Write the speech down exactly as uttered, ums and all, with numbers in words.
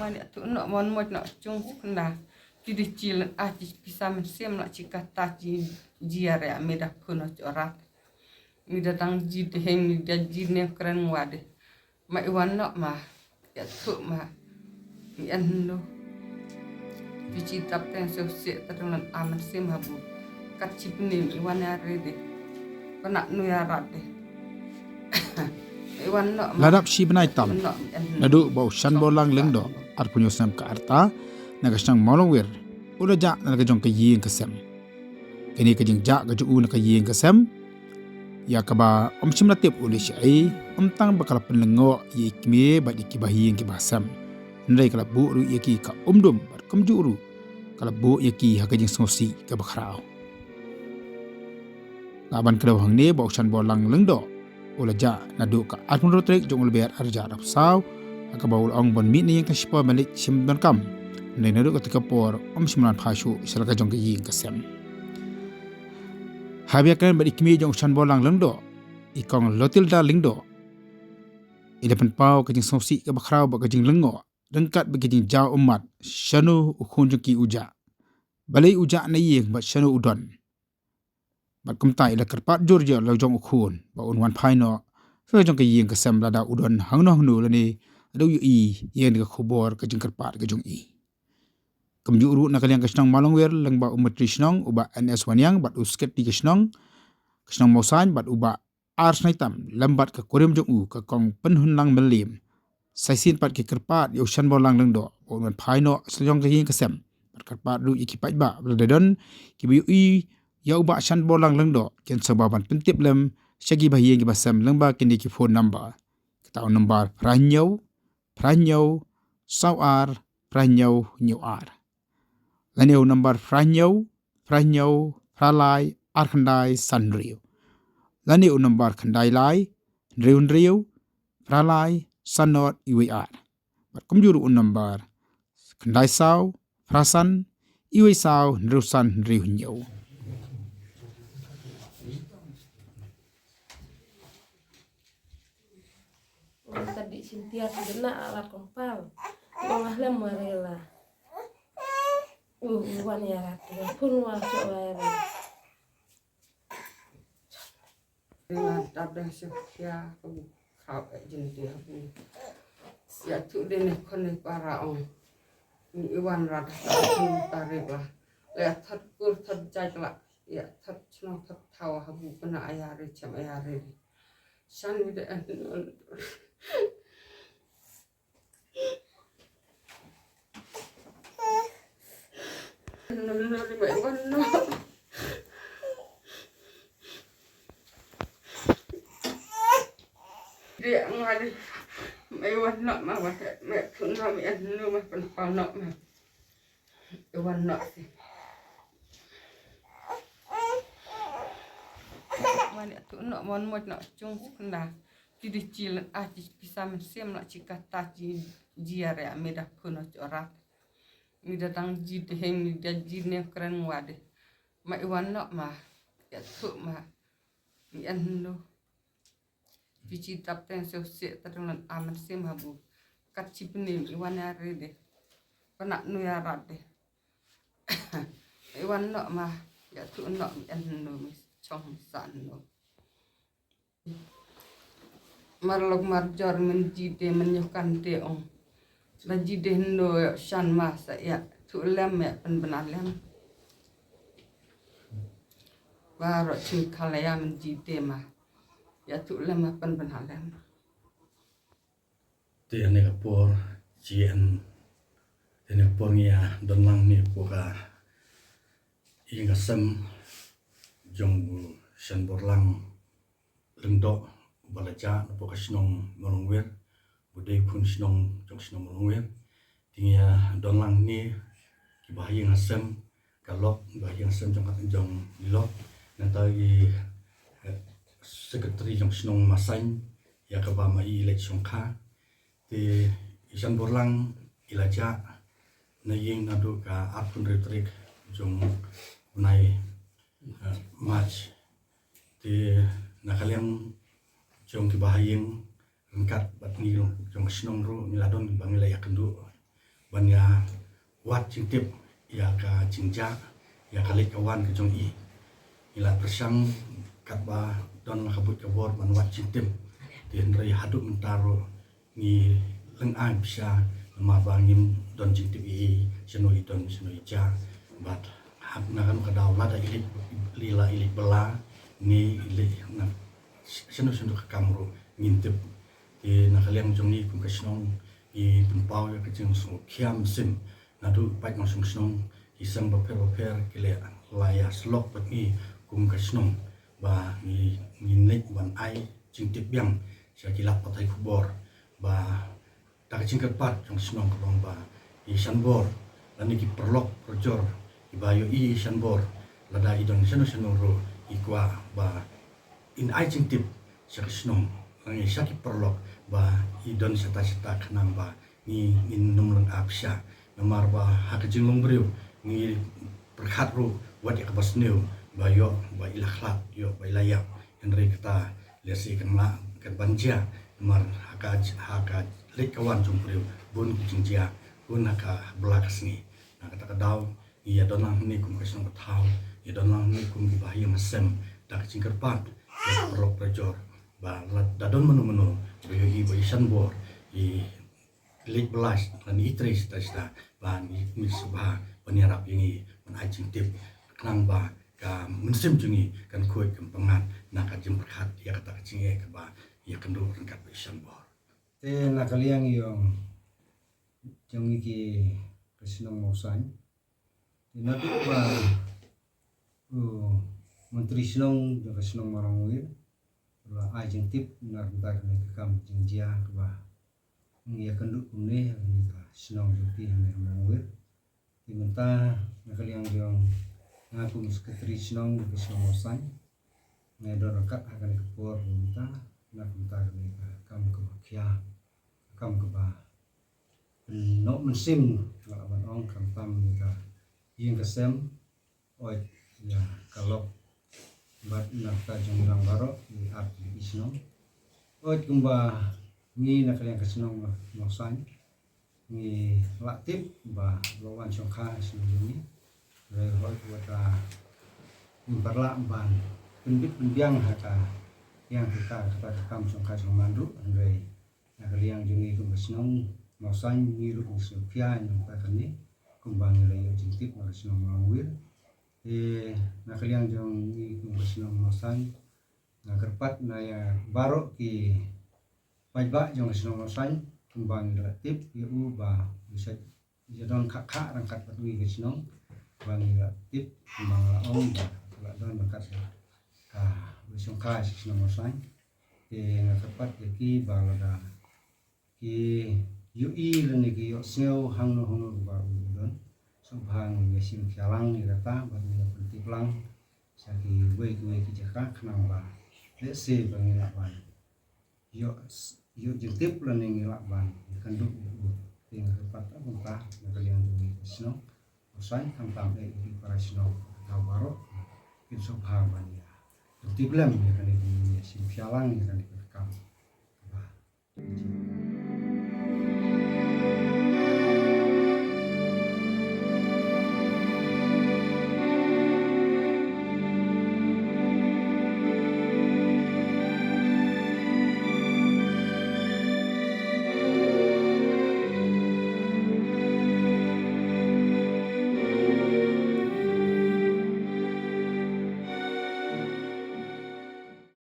Ani atu nok mon moj nok cung sukna. Ki di ci len ah ci pisa men sim nok ci kata ci jia re mi da pun nok corat. Mi da dang ji de heng mi da ji ne kren ngwa de. Ma iwan nok ma. Ya tu ma. Mi en nu. Ki ci tap ten so se ta dang len amen sim habu. Kat ci pni mi iwan ya re de. Panak nu ya rat de. Iwan nok ma. Ladap shi bnai tam. Nok mi en nu. Naduh ba u Shanborlang Lyngdoh arphew hynñiew snem ka rta na ka shnong Mawlangwir u la jah na ka jong ka ïing ka sem. Kane ka jingjah ka jong u na ka ïing ka sem, ïa kaba ym shym la tip u leh shaei, ym tang ba ka la pynlyngngoh ïa i kmie bad ïa kiba ha ïing kiba ha sem, hynrei ka la buh ruh ïa ki ka umdum bad kumjuh ruh ka la buh ïa ki ha ka jingsngewsih kaba khraw. Nga ban kdew hangne ba u Shanborlang Lyngdoh u la jah naduh ka arphew hynriew tarik jong u Lber arhajar arphew saw, ha kaba u la ong ban mih na ïing tang shipor ban leit shim donkam. Hynrei naduh kata ka por ym shym la wan phai shuh sha la ka jong ka ïing ka sem. Haba ïakren bad i kmie jong u Shanborlang Lyngdoh, i kong Lotilda Lyngdoh, i la pynpaw ka jingsngewsih kaba khraw bad ka jinglyngngoh ryngkat bad ka jingjaw ummat shano u khun jong ki u jah, balei u jah na ïing bad shano u don. Bad kumta i la kyrpad jur jur la jong u khun ba un wan phai noh sha la jong ka ïing ka sem lada u don hangno hangno lane lada u ïohi ïa ka khubor ka jingkyrpad ka jong i. Kumjuh ruh na ka liang ka shnong Mawlangwir lyngba u myntri shnong u Bah N S Wanniang bad u sekretari ka shnong, ka shnong Mawsaiñ bad u Bah R Snaitam lem bad ka kurim jong u ka kong Pynhunlang Mylliem. Sa shisien pat ki kyrpad ïa u Shanborlang Lyngdoh ba un wan phai noh sha la jong ka ïing ka sem. Bad kyrpad ruh ïa ki paidbah ba lada don kiba ïohi ïa u Bah Shanborlang Lyngdoh kin sa ba ban pyntip lem sha kiba ha ïing kiba ha sem lyngba kine ki phone number. Kata u number phra hynñiew, phra hynñiew, saw ar, phra hynñiew, hynñiew ar. Lane u number phra hynñiew, phra hynñiew, phra lai, ar khyndai, san hynriew. Lane u number khyndai lai, hynriew hynriew, phra lai, san not, iwei ar. Bad kumjuh ruh u number khyndai saw, phra san, iwei saw, hynriew san, hynriew hynñiew. Wan ta di Cynthia ti dena alat kompal. Wan lem marela. U wan ya rat. Pun wa so wa ya rat. Nga dap da Cynthia ku khaw e jin dia ku. Ya tu de ne kon ne para ong. Ni iwan rat ta ri ba. Ya thot kur thot jai la. Ya thot chnong thot thaw ha bu kana ayari cham ayari. Shan wi de an. Dia ngali mai wan nok ma wa mai pun nok mi an nu ma pun pau nok ma. Wan nok si. Wan ya tu nok mon moj nok cung sukna. Ki di ci len ah ci pisa men sim nok ci kata ci jia re mi da pun nok corat. Mi da dang ji de heng mi da ji ne kren ngwa de. Ma iwan nok ma. Ya tu ma. Mi an nu. Pi ci tap ten se se ta dang lan amen sim habu. Kat ci pni mi iwan ya re de. Panak nu ya rat de. Iwan nok ma. Ya tu nok mi an nu mi chong mi san nu. Mar lok mar jor men ji de men yoh kan de ong. La ji de hynno shan ma sa ya tu lem ya pen bena lem. Ba ro chin kala ya men ji de ma. Ya tu lem ya pen bena lem. Te ane ka por ji en. Te ane ka por ngi ya don lang ni po ka ïing ka sem jong u Shanborlang Lyngdoh, ba la jah na po ka shnong Mawlangwir, u dei khun shnong jong shnong Mawlangwir. Te ngi ya don lang ni kiba ha ïing ha sem, ka lok, kiba ha ïing ha sem jong ka jong i lok. Nangta i, eh, secretary jong shnong Mawsaiñ, ïa kaba ma i leit shongkha. Te i Shanborlang i la jah na ïing naduh ka arphew hynriew tarik jong u bnai, eh, March. Te na ka liang jong kiba ha ïing ryngkat bad ngi jong ka shnong ruh ngi la don ba ngi la ïakynduh. ban ïa wad jingtip ïa ka jingjia, ïa ka leit ka wan ka jong i. Ngi la pyrshang katba don la ka buit ka bor ban wad jingtip. Te hynrei haduh mynta ruh ngi lyngngai pisa namar ba ngim don jingtip ïa i, shano i don, shano i jia. Bad hap na kano ka daw lada i leit, i la i leit bylla ne i leit na shano shano ka kam ruh ngim tip. Te na ka liang jong ngi kum ka shnong ngi pynpaw ïa ka jingsngewkhia mynsiem. Naduh paid nongshong shnong ki sem bapher bapher ki la ïa syllok bad ngi kum ka shnong ba ngi, ngin leit ban ai jingtip biang sha ki lad pathai khubor ba da ka jingkyrpad jong ka shnong ka long ba i shanbor lane ki paralok parajor kiba ïohi i shanbor, lada i don shano shano ruh i kwah ba in ai jingtip sha ka shnong lane sha ki paralok ba i don shata shata khnang ba ngi, ngin ym lyngngai pisa. Namar ba ha ka jinglong briew ngi pyrkhat ruh wat ïa kaba sniew ba ïoh ba i la khlad, ïoh ba i la ïap. Hynrei kata lehse kan lah kan ban jia namar ha ka, ha ka leit ka wan jong briew bun ki jingjia, bun ha ka bylla ka sngi. Na kata ka daw ngi ïa don lang hangne kum ka shnong ka thaw, ïa don lang hangne kum kiba ha ïing ha sem da ka jingkyrpad ïa ka paralok parajor ba lada don mano mano ba ïohi ba i shanbor i leit bylla lane i trei shata shata ba ngi, ngi sngewbha ban ïarap ïa ngi ban ai jingtip khnang ba ka mynsiem jong ngi kan khuid kan pyngngad na ka jingpyrkhat ïa kata ka jingeh kaba ïakynduh ryngkat bad i shanbor. Te na ka liang jong jong ngi ki ka shnong Mawsaiñ. Te naduh ba u Myntri Shnong jong ka shnong Marawngwir u la ai jingtip na ka bynta kane ka kam jingjia kaba ngi ïakynduh kumne ha kane ka shnong jong ngi hangne ha Marawngwir. Te mynta na ka liang jong nga kum Secretary Shnong jong ka shnong Mawsaiñ, nga don ryngkat ha kane ka por mynta na ka bynta kane ka kam kaba khia, ka kam kaba pynnoh mynsiem, nga lah ban ong, khamtam ïa ka ïing ka sem, oi, ïa ka lok bad na ka jingïalang baroh ïa ki ar tylli ki shnong. Oi, kumba ngi na ka liang ka shnong Mawsaiñ ngi lah tip ba la wan shongkha shnong jong ngi. Hynrei hoi, wat la ngim pat lah ban pynbit pynbiang ha ka ïing ka kata ka kam shongkha shongman ruh, hynrei na ka liang jong ngi kum ka shnong Mawsaiñ ngi ruh ngi sngewkhia na ka bynta kane kumba ngi la ïoh jingtip na ka shnong Marawngwir. Te na ka liang jong ngi kum ka shnong Mawsaiñ nga kyrpad na ïa baroh ki paidbah jong ka shnong Mawsaiñ kumba ngi la tip ïa u ba u sa ïa don kha kha ryngkat bad ngi ka shnong, ba ngi la tip kumba nga la ong ba la don ryngkat ka ba shongkha sha shnong Mawsaiñ. Te nga kyrpad ïa ki ba lada ki ïohi lane ki ïohsngew hangno hangno ba u don, sngewbha ngin ïa shim khia lang ïa kata bad ngin ïa pyntip lang sha kiwei kiwei ki jaka khnang ba lehse ba ngin lah ban ïoh, ïoh jingtip lane ngin lah ban ïakynduh ïa u. Te nga kyrpad kumta na ka liang jong ngi ka shnong Mawsaiñ, khamtam eh ïa ki para shnong ka thaw baroh kin sngewbha ban ïa pyntip lem ïa kane, kin ïa shim khia lang ïa kane ka kam. Ba